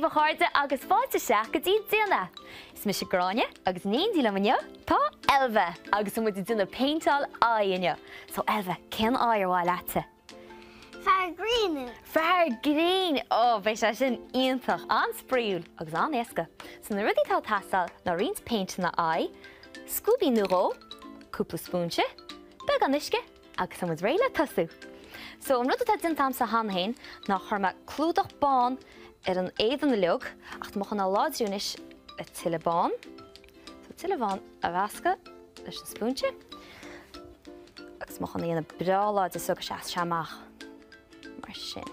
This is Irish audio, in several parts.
daoibh a chairde agus fáilte isteach go dtí Déan É! Is mise Gráinne agus in éindí liom inniu tá Elva agus tá muid ag déanamh péinteáil aghaidh inniu. So Elva, cén aghaidh ar mhaith leatsa? Fear gréine! Fear gréine! Ó, beidh sé sin iontach, an-spraíúil agus an-éasca. So na rudaí atá ag teastáil ná roinnt péinteanna aghaidh, scuaibín nó dhó, cúpla spúinse, beagán uisce agus tá muid réidh le tosú. So an rud atá déanta a'msa cheana féin ná chuir mé clúdach bán ar an éadan uilig ach tá mé chun é a láidriú anois le tuilleadh bán. So tuilleadh bán a mheascadh leis an spúinse agus tá mé chun é a dhéanamh breá láidir so go seas sé amach mar sin.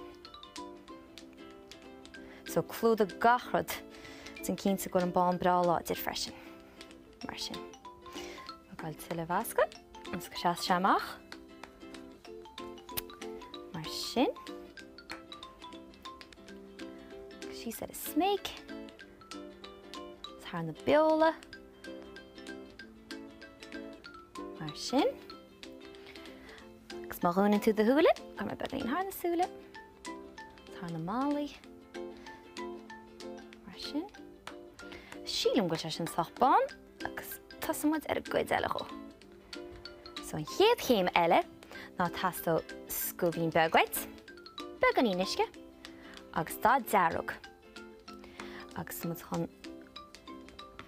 So clúdaigh gach rud, déan cinnte go bhfuil an bán breá láidir freisin. Mar sin. Fágáil tuilleadh a mheascadh ionas go seas sé amach. Mar sin. Síos ar an smig. Thar na beola. Mar sin. Agus má dhúnann tú do shúile, cuir mé beagáinín thar na súile, thar na malaí. Mar sin. Sílim go bhfuil sé sin sách bán agus tosóidh muid ar an gcuid eile dhó. So an chéad chéim eile ná teastóidh scuaibín beag uait, beagáinín uisce agus dath dearg. Agus tá muid chun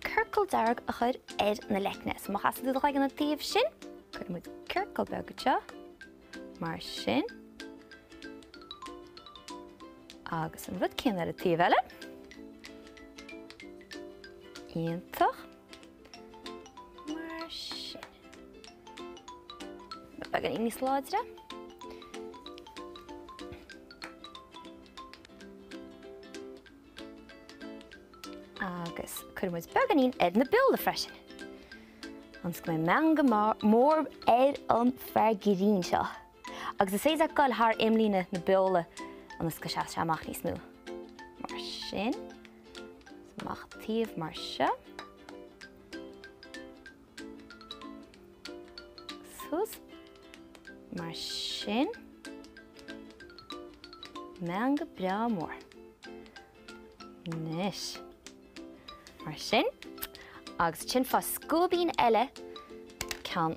ciorcal dearg a chur ar na leicne. So má chasann tú do chloigeann an taobh sin, cuirfidh muid ciorcal beag anseo, mar sin. Agus an rud céanna ar an taobh eile. Iontach. Mar sin. Beagáinín níos láidre. Agus cuirfidh muid beagáinín ar na beola freisin. Ionas go mbeidh meangadh mór ar an fear grinn seo. Agus is féidir dul thar imlíne na beola ionas go seas sé amach níos mó. Mar sin. Amach an taobh mar seo. Suas. Mar sin. Meangadh breá mór. Anois. Mar sin. Agus ansin faigh scuaibín eile, ceann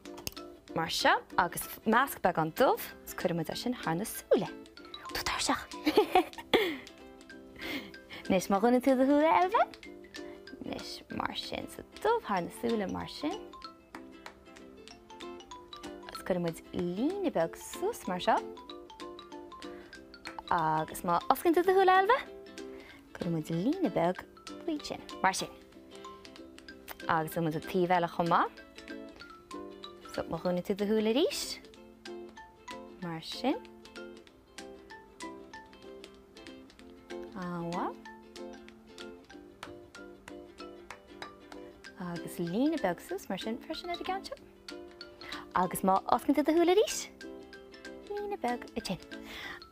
mar seo, agus measc beagán dubh, agus cuirfidh muid é sin thar na súile. Tú tuirseach! Anois, má dhúnann tú do shúile, Elva. Anois, mar sin, so dubh thar na súile mar sin. Agus cuirfidh muid líne beag suas mar seo. Agus má osclaíonn tú do shúile, Elva, cuirfidh muid líne beag faoi sin, mar sin. Agus déanfaidh muid an taobh eile chomh maith. So, má dhúnann tú do shúile arís, mar sin. An-mhaith. Agus líne beag suas mar sin freisin ar an gceann seo. Agus má osclaíonn tú do shúile arís, líne beag ansin.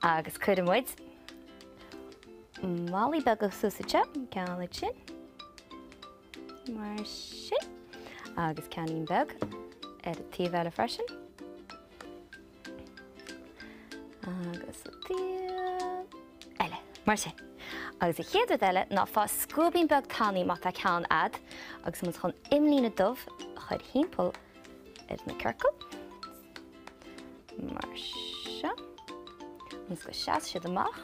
Agus cuirfidh muid malaí beaga suas anseo, ceann ansin, mar sin, agus ceainnín beag ar an taobh eile freisin. Agus an taobh eile, mar sin. Agus an chéad rud eile ná faigh scuaibín beag tanaí má tá ceann a'd agus muid chun imlíne dubh a chur thimpeall ar na ciorcail. Mar seo. Ionas go seas siad amach.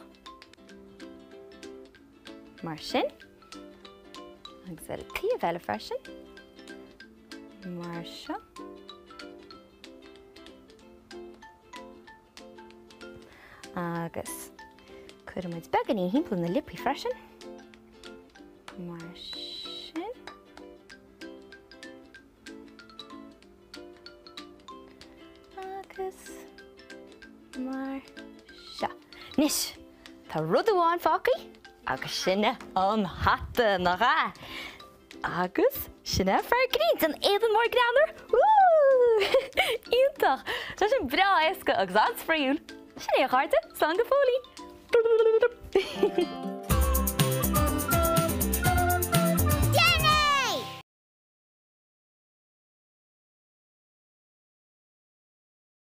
Mar sin. Agus ar an taobh eile freisin. Mar seo. Agus cuirfidh muid beagáinín thimpeall na liopaí freisin. Mar sin. Agus mar seo. Anois, tá rud amháin fágtha agus sin é an hata, nach ea? Agus sin é fear grinn den éadan mór greannmhar! Woo! Iontach! Tá sin breá éasca agus an-spraíúil! Sin é a chairde, slán go fóillín!